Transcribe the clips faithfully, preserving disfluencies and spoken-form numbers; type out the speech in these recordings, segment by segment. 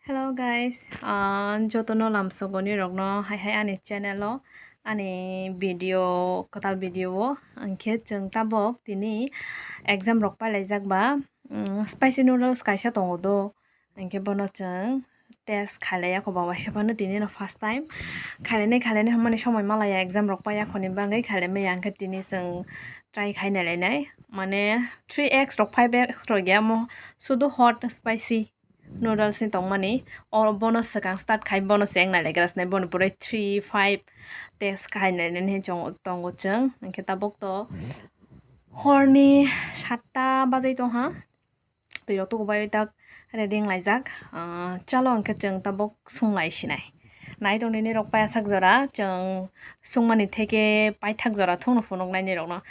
Hello guys, ah, jotono lamsogoni rokno hai hai ani channel o, ani video, kwtal video o, hwnkhe chwng tabok tini exam rok pailaijak ba, mm, spicy noodles kaisa tongo do, hwnkhe bono chwng test khailaiya kho ba waisa phano tini no first time. Khailainai khailainai hwnmani somoi malaya exam rok paiya khoni bagwi khailaimaya, hwnkhe tini chwng try khai nailainai. Mane three X rok, five X rok ya mo, sudu hot spicy noodles ni tongmani. O bono swkang start khai bono se wng nailaikha sinai, bono pore three, five test khai nailainai chong-, tongo chwng. Hwnkhe tabuk to horni satta bajai tongha. Twi rok tuku bai tak ready wng laijak. Ah, chalo hwnkhe chwng tabuk sung lai sinai. Nai tong nini rok paiya sak jora, chwng sungmani theke paithak jora thungno phunuknai nirokno.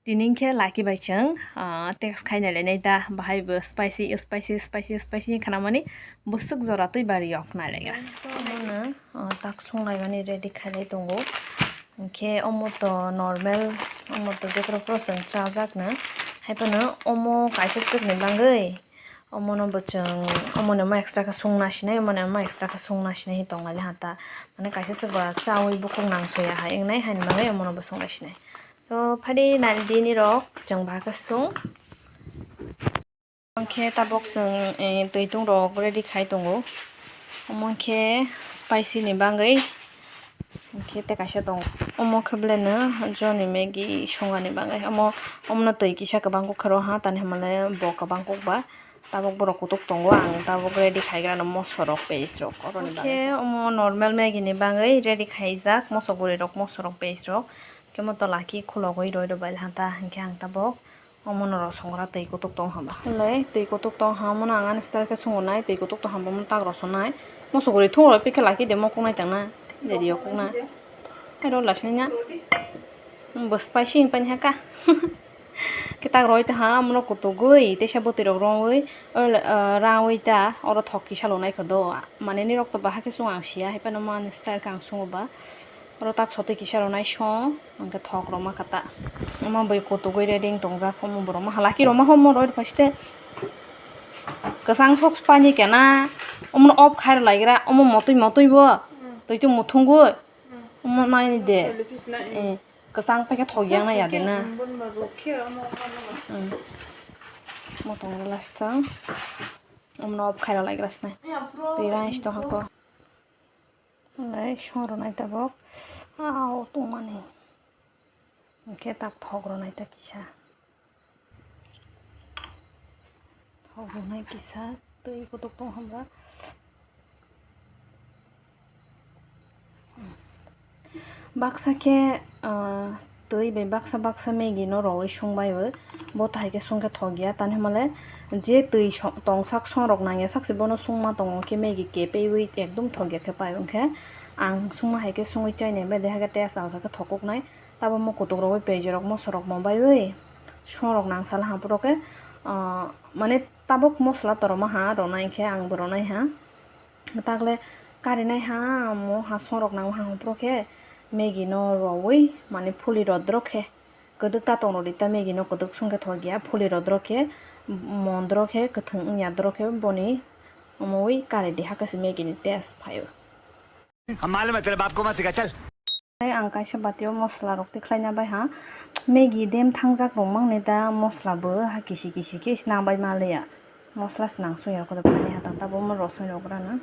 Tini hwnkhe Lucky bai chwng, ah, text khai nailainai da, bahai bo spicy, spicy, spicy, spicy wngkha na mani, bwswk jora twi ba riyok nailaikha. Omono, ah, tak sung laimani ready khailai tongo. Hwnkhe omo to normal, omo to jephru phru chwng chajakna. Haiphano omo kaisa swkni bagwi, omono bo chwng, omono ma extra khe sung nasinai, omono ma extra khe sung nasinai hi tongnai le hata. Mane kaisa swk ba chaui bukhuk nang soya hai wngnai, haini bagwi omono bo sung nasinai. To phadi nani di nirok chwng bahai khe sung. Hwnkhe tabuk chwng, eh, twi tung rok ready khai tongo. Omo khe spicy ni bagwi. Hwnkhe tei kaisa tongo. Omo khe belai no joni Maggi songani bagwi. Omo, omono twi kisa kwbang kok khe rw ha, tani hwnmale bo kwbang kok ba. Tabuk borok kutuk tongo, ang tabuk ready khaigrano moso rok, paste rok, oroni bagwi. Omo normal Maggi ni bagwi ready khaijak, moso guri rok, moso rok, paste rok. Khe mo to Lucky khulogwi roi rw bai hanta, hwnkhe ang tabuk omono rosongra twi kutuk tong hwnba. Hwnlai twi kutuk tong hwnmano ang ani style khe sungo nai, twi kutuk tong hwnba omono tak rosonai. Moso guri thung roi pikhe Lucky de mo kuknai tangna, de rio kukna. Hai rw lasini na. Bo spicy wng pani haka. Khe tak roi ta ha, omono kutugwi, teisa bwtwi rok rongwi, o, o, rangwi ta, oro thok kisa lo nai kho do. Mane nirok to bahai khe sung ang siya, hai phano mo ani style khe ang sungo ba. Oro tak sotwi kisa rw nai song, hwnkhe thok rw ma kha ta. Omo bwrwi kutugwi ready wng tongjak, omo borok ma hala ki rw ma homo roi rw phaiste. Kwchang sok pani kena, omono off khai rw laigra, omo motwi motwi bo, twi twi muthungwi, omo nai de. Eh. Kwchang paikhe thok yang na ya de na. Hmm. Motong last ta. Omno off khaira lai grasnai. Twi rice to hako. Lai song rwnai tabuk. Au tongmani. Hwnkhe tak thok rwnai ta kisa. Thok rwnai kisa twi kutuk tong hwnba. Baksa khe, ah, twi bai baksa baksa Maggi no rowui sung bai bo. Bo tahai khe sung khe thok ya. Tani hwnmale je twi so-, tong sak song rok nang ya sak se bono sung ma tongo khe Maggi kepeiwi ekdum thok ya khe pai. Hwnkhe ang sung ma hai khe sungui chai nai bai de hai khe taste alka khe thok kuk nai. Tabuk mo kutuk rogwi peji rok moso rok mo baiwi song rok nang sal ha puro khe, ah, mane tabuk mosla to rwma ha, rwnai khe ang bo rwnai ha. Takle karinai ha, mo ha song rok nang ha puro khe Maggi no rowui mane phuli rodro khe kwdwk ta tong rodi ta Maggi no kwdwk song khe thok ya, phuli rodro khe mondro khe kwthwng wngya doro khe boni omo ui kari di ha khe se Maggi ni taste phaio. हम मालूम है तेरे बाप को मत सिखा, चल। Tei ang kaisa batio mosla rok tikhlai na bai ha. Maggi dem thangjak rok mang ni da mosla bo ha kisi kisi khe sna bai ma le ya. Mosla se nang sui ya khe pai ha ta ta bo mo rosoi rok ra na.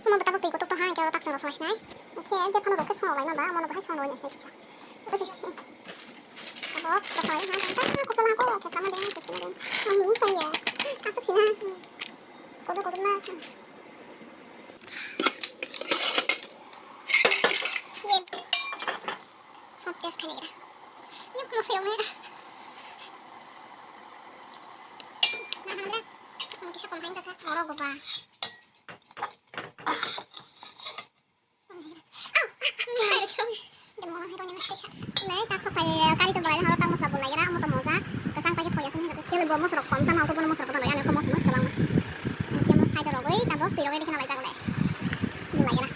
Omo bo tabuk twi kutuk tong ha, hwnkhe oro tak chwng rw songwi sinai. Hwnkhe je phano rw khe song rw bai ma ba, omo no bahai song rw bai nai sinai kisa. Abo rw songwi ha, hwnkhe ta kokla ko khe sama de, khe sama de. Ang mung sai ya. Aswk sina. Kodo kodo na. Le, tak sok pai, kari to bolai horo tak moso bo lai gra, amo to moja, kesang pai ke thoya sini, kele bo moso rok kom sama, ko bo moso rok ko lai, ani ko moso moso bang. Ke mo side rok oi, tabok twi rok oi, dikhe na lai jak le. Bo lai gra.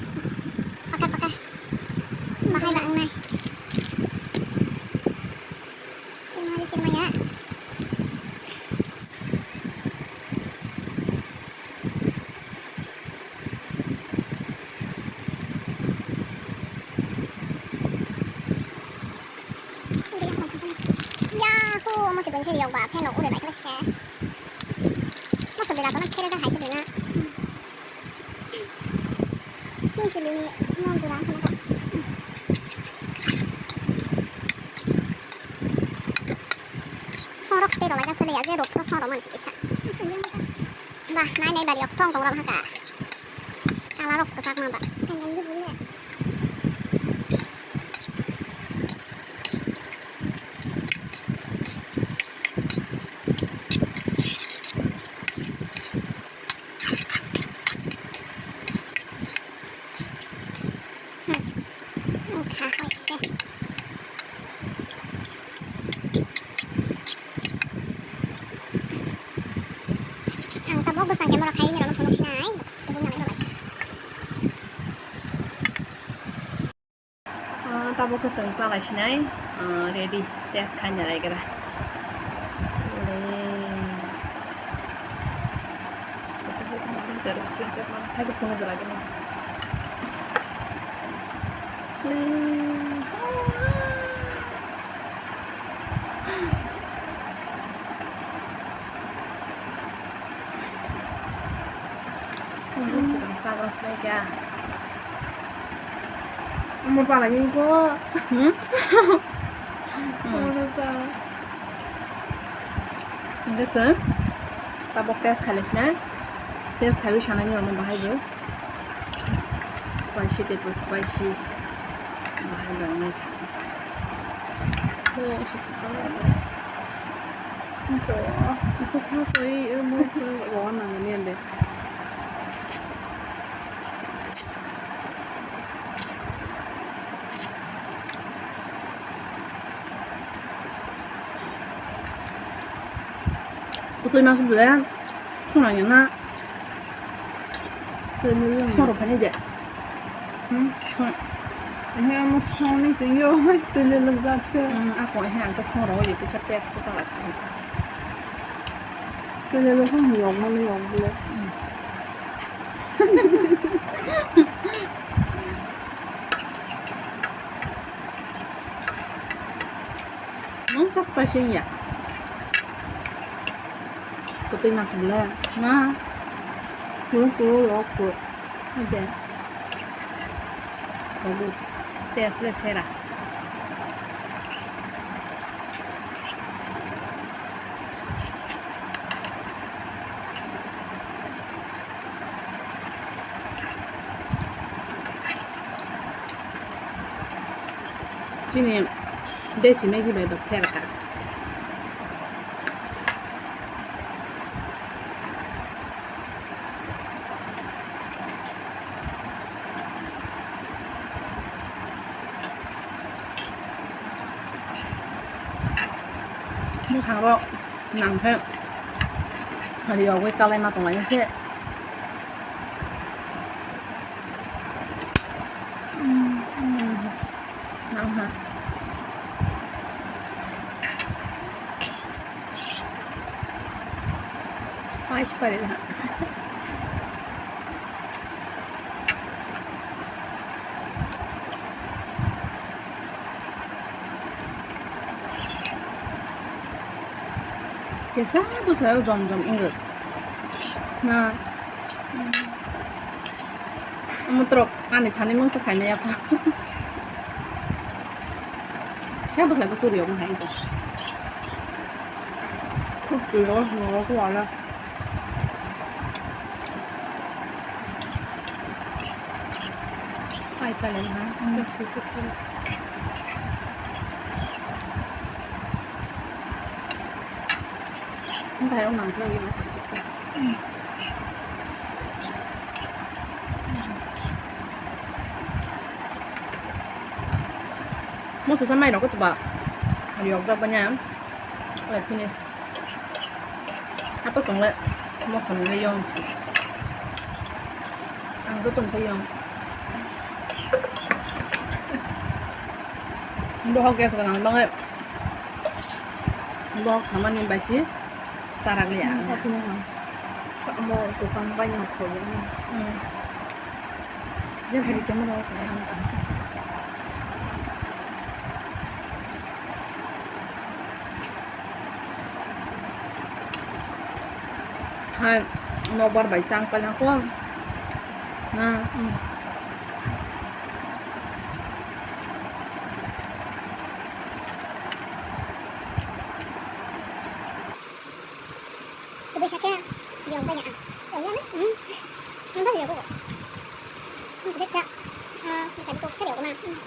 Pakar, pakar. Bahai bang nai. Sirmani, sirmaya. Yahoo! Mo se bensin yok ba, fan rok ure bai khe ses. Mo se bela kono khere da hai se bela. King se bini mo gura kono. Sorok tei rok lai jak phele ya je rok phro sorok man se kisa. Ba, nai nai bari ok thong tong ram haka. Kala rok kwchak ma ba. Hmm. Wngkha hai se. Ang tabok bwsang camera khai nirok phunuk sinai, tubun nang nirok. Ah, tabok khe chwng chalai sinai, ah, ready, test khai nalai gra. Ore. Screenshot man sai phunuk gra gini. Swkang sagra swlai kha. Omo chalai ni ko. Hmm? Omo cha. Hingke chwng tabok test khailai sinai. Test khaiwi sanai ni omo bahai bo. Spicy tei bo spicy. Bahai bo wngwi kha. Isa sa soi mo ko ro na ni ande. Kutui mas bole. Suna ni na. Soro phani de. Hmm, song. He, amo songni singyo, tele lok jak se. Hmm, ako he, ang to soro, ye to sa test ko sala se. Tele lok phang yok, mani yok bole. Hmm. Nung sa spicy ya? Kutui mas bole. Na. Kuru, kuru, rok, kuru. Oke. Bagus. Test le sera. Chini desi Maggi bai bo pherka. Bwskango nang khe riyogwi kalaima tonglainai se. Nang ha. Pai sipari ha. Kesa bwsai o jom jom wngkha. Na. Omo trok ani thani mungsa khaimaya pha. Sa bwkhlai bo churi omo hai ko. Khub twi o swngo ko ala. Pai pale ha. Plastic ko sila. Ntai o nang khe o. Moso sa mai rok to ba. Riyok jak banya. Le finish. Apa song le moso ni le yong. Ang joto sa yong. Bohok gas ganang bangai. Bohok samani baisi saragya. Hmm, tapi na. Mo to sang banyak ko ya. Hmm. Jeng hari kemana? Hai, nokbar bai chang paina ko. Na, hmm. Kubui sakhe, yong banya ang. Yong ya na? Hmm. Ang banya yong. Hmm, kubui sa. Ah, kubui sa, kubui sa yong na. Hmm.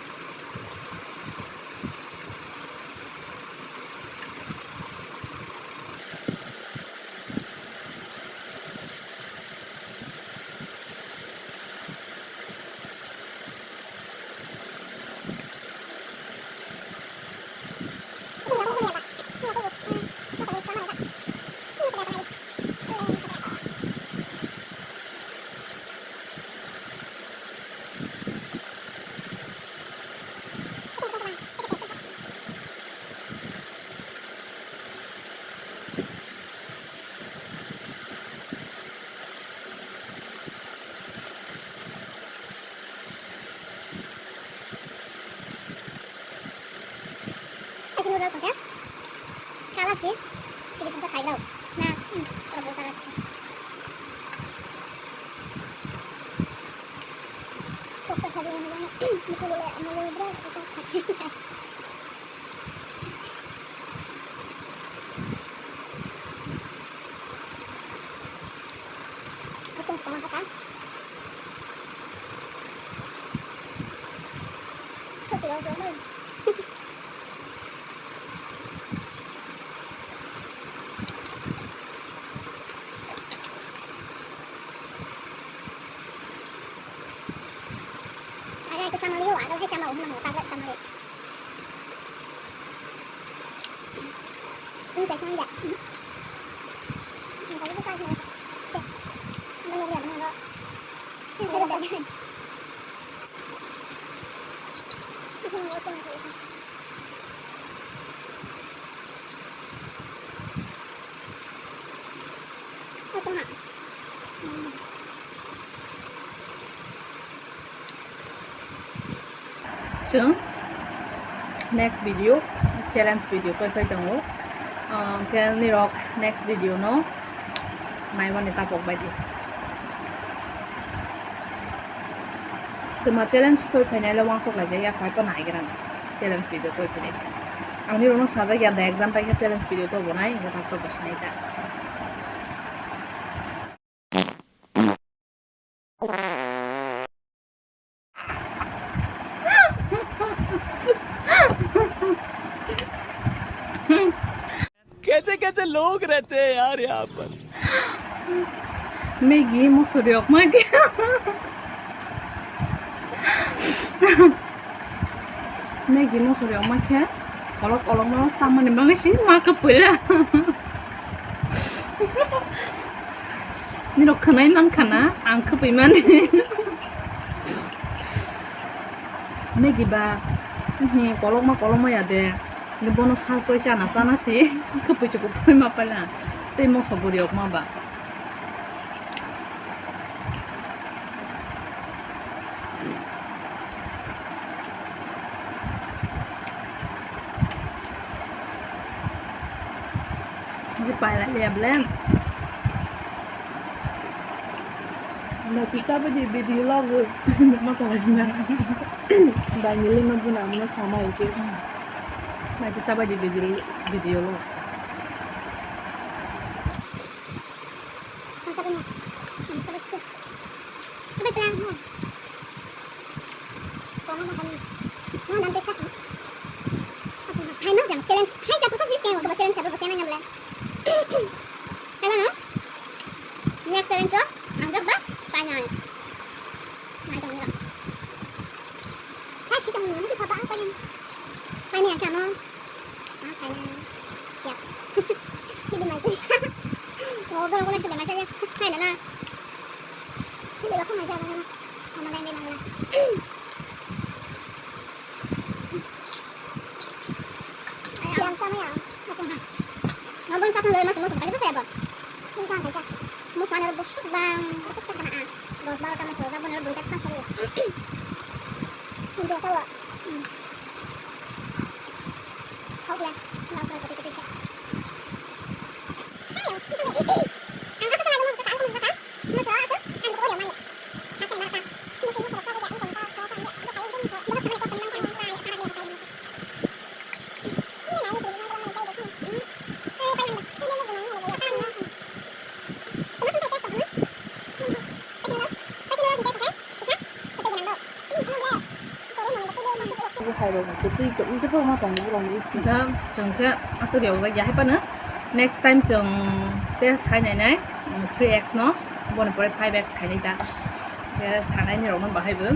Kaisa noodles hwnkhe color si, tini songkha khairok na, hmm, oro bo jaga si. Kok kok khabi yang yang mukul le mukul bra kok khabi. Kok kok khabi. Chwng next video, challenge video koi phai tongo. Ah, hwnkhe nirok next video no naimani tapok bai di. Twma challenge toi phainai le wangsok laijak ya, phai to naigra challenge video toi phainai. Ang nirok no sajak ya da exam paikha challenge video to bo nai, hwnkhe tak to bo sinai ta. कैसे कैसे लोग रहते हैं यार यहाँ पर। Maggie mosori rok ma khe. Maggie mosori rok ma khe. Kolok kolok ma samani bagwi si ma kwpwila. Nirok khwnai mankha na ang kwpwi mani. Maggie ba, hmm, kolokma kolokma ya de. Bono sa soi chana chana si kwpwi chukupwi ma pala. Tei moso bwrwi rok ma ba. Di pailai ya ble. Nokisa bwdi video logo. Masa wajna. Daniel ma buna muna sama ike. Nokisa bwdi video, video logo. Hai ma jang challenge, hai ja pusa si challenge, challenge ka pusa si challenge. Hai ma no? Next challenge o ang jabba final. Hai tong ni. Hai si tong ni, ni pa ba ang paling. Yang sama yang. Ngabon satu lagi masih masuk, tapi saya bor. Ini kan kaisa. Musa ni busuk bang, busuk sa kana. Dos baro ta musa, sabon ni dui tak pas lagi. Ini dia tahu. Hmm. Sok ya, nggak usah ketik-ketik ya. Hwnkhe chwng khe aswk rwjak ya hai phano next time chwng test khai nai nai, mm, three X no, boni pore five X khai nai ta. Khe sanai ni rok no bahai bo,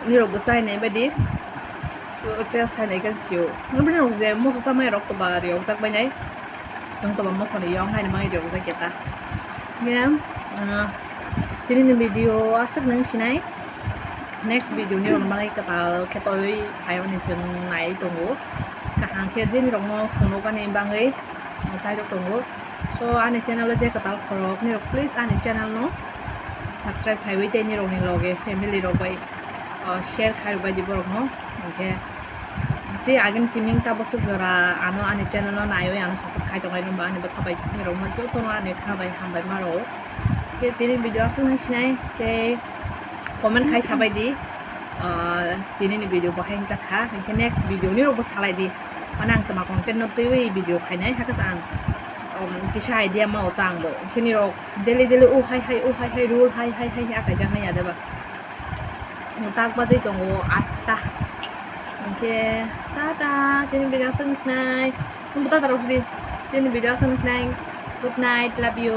ni rok bo chai nai bai di, test khai nai khe sio. Bini rok je moso chamai rok to ba rwjak bai nai. Chwng tobo moso ni yong hai ni mangi rwjak ya ta. Nge, ah, tini ni video aswk nung sinai. Next video ni rwna mangi kwtal khe toi phai oni chwng nai tongo. Kaham khe je ni rok no phunuk ani bangwi chai rok tongo. So ani channel o je kwtal khorok ni rok please ani channel no subscribe khaiwi tei ni rok ni loge family rok bai, ah, share khai rok bai di borok no. Hwnkhe tei agini chiming tabuk swk jora ano ani channel no naiwi ano support khai tonglai nw ba ani bwkha bai ni rok no joto no ani kha bai hambai ma rw. Khe tini video aswk nung sinai tei comment khai sabai di. Ah, tini ni video bo hai wngjakha, hwnkhe next video ni rok bo salai di. Mane ang twma content no twiwi video khainai, hakhe ang, um, kisa idea ma o ta ang bo. Khe ni rok daily daily o hai hai, o hai hai, rule hai hai hai, hai akaijak nai ya de ba. Tak bajai tongo atta. Hwnkhe tata, tini video aswk nung sinai. Nung bo tata rok sidi. Tini video aswk nung sinai. Good night, love you.